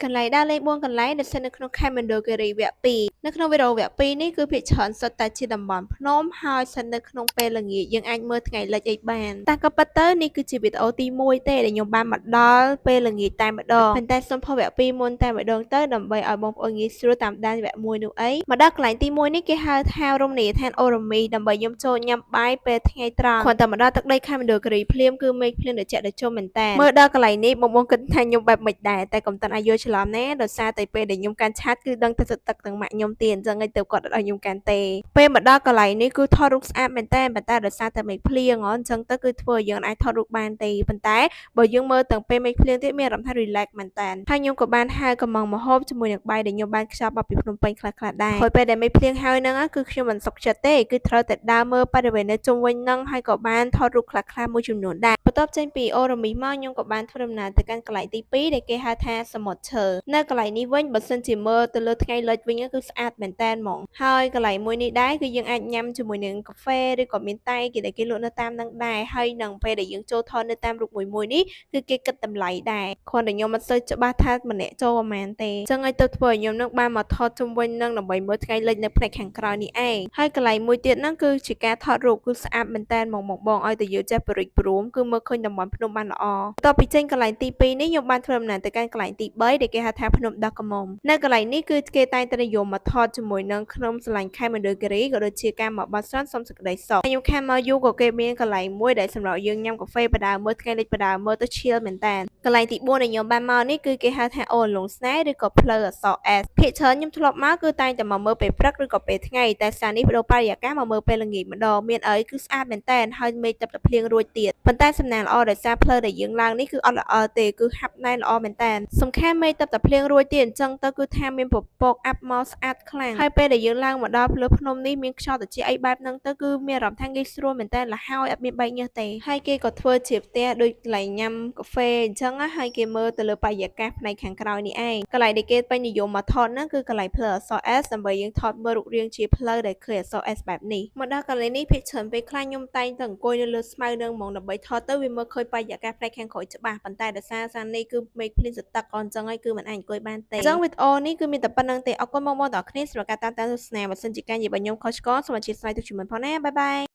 កន្លែងដើរលេង4កន្លែងដែលស្ថិតនៅក្នុងខេត្តមណ្ឌលគិរីវគ្គ2នៅក្នុងវីដេអូវគ្គ2នេះគឺភាគច្រើនសុទ្ធតែជាតំបន់ភ្នំហើយស្ថិតនៅក្នុងពេលល្ងាចយើងអាចមើលថ្ងៃលិចអីបានតែក៏ពិតទៅនេះគឺជាវីដេអូទី1ទេដែលខ្ញុំបានមកដល់ពេលល្ងាចតែម្ដងប៉ុន្តែសូមផុសវគ្គ2មុនតែម្ដងទៅដើម្បីឲ្យបងប្អូនងាយស្រួលតាមដានវគ្គ1នោះអីមកដល់កន្លែងទី1នេះគេហៅថារមណីយដ្ឋានអូរ៉ូមីដើម្បីខ្ញុំចូលញ៉ាំបាយពេលថ្ងៃត្រង់គ្រាន់តែមកដល់ទឹកដីខេត្តមណ្ឌលគិរីភ្លាមគឺមេឃភ្លៀងត្រជាក់ត្រជុំមែនតើមើលដល់កន្លែងនេះបងប្អូនគិតថាខ្ញុំបែបមិនដែរតែកុំតាន់ឲ្យយល់ច្រឡំណាដោយសារតែពេលដែលខ្ញុំកាន់ឆាតគឺដឹងតែទឹកទាំងម៉ាក់ខ្ញុំទៀតអញ្ចឹងឯងទៅគាត់អត់ឲ្យខ្ញុំកាន់ទេពេលមកដល់កន្លែងនេះគឺថតរូបស្អាតមែនតើប៉ុន្តែដោយសារតែមេឃភ្លៀងអញ្ចឹងទៅគឺធ្វើឲ្យយើងអាចថតរូបបានទេប៉ុន្តែបើយើងមើលទាំងពេលមេឃភ្លៀងទៀតមានអារម្មណ៍ថា relax មែនតើហើយខ្ញុំក៏បានហៅកំងម្ហូបជាមួយនឹងបាយដែលខ្ញុំបានខ្ចប់មកពីភ្នំពេញខ្លះៗដែរហើយពេលដែលមេឃភ្លៀងហើយហ្នឹងគឺខ្ញុំមិនសុខចិត្តទេគឺត្រូវតែដើរមើលបរិវេណនៅជុំវិញហ្នឹងហើយក៏បានថតរូបខ្លះៗមួយចំនួនដែរបន្ទាប់ចេញពីអូរ៉ូមីមកខ្ញុំក៏បានធ្វើដំណើរទៅកាន់កន្លែងទី2ដែលគេហៅថាសមុទ្រឈើនៅកន្លែងនេះវិញបើសិនជាមើលទៅលើថ្ងៃលិចវិញគឺស្អាតមែនតើហ្មងហើយកន្លែងមួយនេះដែរគឺយើងអាចញ៉ាំជាមួយនឹងកាហ្វេឬក៏មានតែគេដែលគេលក់នៅតាមហ្នឹងដែរហើយនឹងពេលដែលយើងចូលថតនៅតាមរូបមួយមួយនេះគឺគេគិតតម្លៃដែរគ្រាន់តែខ្ញុំមិនសូវច្បាស់ថាម្នាក់ចូលប្រហែលទេអញ្ចឹងឲ្យទៅធ្វើឲ្យខ្ញុំនឹងបានមកថតជុំវិញនឹងដើម្បីមើលថ្ងៃលិចនៅផ្នែកខាងក្រោយនេះឯងហើយកន្លែងមួយទៀតហ្នឹងគឺជាការថតរូបគឺស្អាតមែនតើហ្មងបងឲ្យតែយើងចេះបរិចព្រមគឺមើលឃើញតំបន់ភ្នំបានល្អបន្ទាប់ពីចេញកន្លែងទី2នេះខ្ញុំបានធ្វើដំណើរទៅកាន់កន្លែងទី3ដែលគេហៅថាភ្នំដោះក្រមុំនៅកន្លែងនេះគឺគេតែងតែនិយមមកថតជាមួយនឹងភ្នំស្រឡាញ់ខេត្តមណ្ឌលគិរីក៏ដូចជាការមកបន់ស្រន់សុំសេចក្តីសុខខ្ញុំខានមកយូរក៏គេមានកន្លែងមួយដែលសម្រាប់យើងញ៉ាំកាហ្វេបដើមើលថ្ងៃលិចបដើមើលទៅ chill មែនតើកន្លែងទី4ដែលខ្ញុំបានមកនេះគឺគេហៅថាអូលងស្នេហ៍ឬក៏ផ្លូវអក្សរ S ភាគច្រើនខ្ញុំធ្លាប់មកគឺតែងតែមកមើលពេលព្រឹកឬក៏ពេលថ្ងៃតែសារនេះបដូរបរិយាកាសមកមើលពេលល្ងាចម្ដងមានអីគឺស្អាតមែនតើហើយមេឃទឹកតែភ្លៀងរួចទៀតប៉ុន្តែសំណាងល្អដោយសារផ្លូវដែលយើងឡើងនេះគឺអត់ល្អទេគឺហាប់ណែនល្អមែនតើសំខាន់មេឃទឹកតែភ្លៀងរួចទៀតអញ្ចឹងទៅគឺថាមានពពកអាប់មកស្អាតខ្លាំងហើយពេលដែលយើងឡើងមកដល់លើភ្នំនេះមានខ្យល់ត្រជាក់អីបែបហ្នឹងទៅគឺមានអារម្មណ៍ថាងាយស្រួលមែនតើលហើយអត់មានបែកញើសទេហើយគេក៏ធ្វើជាផ្ទះដូចកន្លែងញ៉ាំកាហ្វេអញ្ចឹងណាហើយគេមើលទៅលើបរិយាកាសផ្នែកខាងក្រោយនេះឯងកន្លែងដែលគេពេញនិយមមកថតហ្នឹងគឺកន្លែងផ្លូវអក្សរ S ដើម្បីយើងថតមើលរូបរាងជាផ្លូវដែលឃើញអក្សរ S បែបនេះមកដល់កន្លែងនេះភាគច្រើនពេលខ្លះខ្ញុំតែងតែអង្គុយនៅលើស្មៅនឹងហ្មងដើម្បីថតទៅវាមើលឃើញបរិយាកាសផ្នែកខាងក្រោយច្បាស់ប៉ុន្តែដោយសារសានេះគឺមេឃភ្លៀងសទឹកក៏អញ្ចឹងហើយគឺមិនអាចអង្គុយបានទេអញ្ចឹងវីដេអូនេះគឺមានតែប៉ុណ្្នឹងទេអរគុណបងប្អូនទាំងអស់គ្នាសម្រាប់ការតាមដានទស្សនាបើសិនជាការនិយាយរបស់ខ្ញុំខុសឆ្គងសូមអធ្យាស្រ័យទុកជាមុនផងណាbye bye.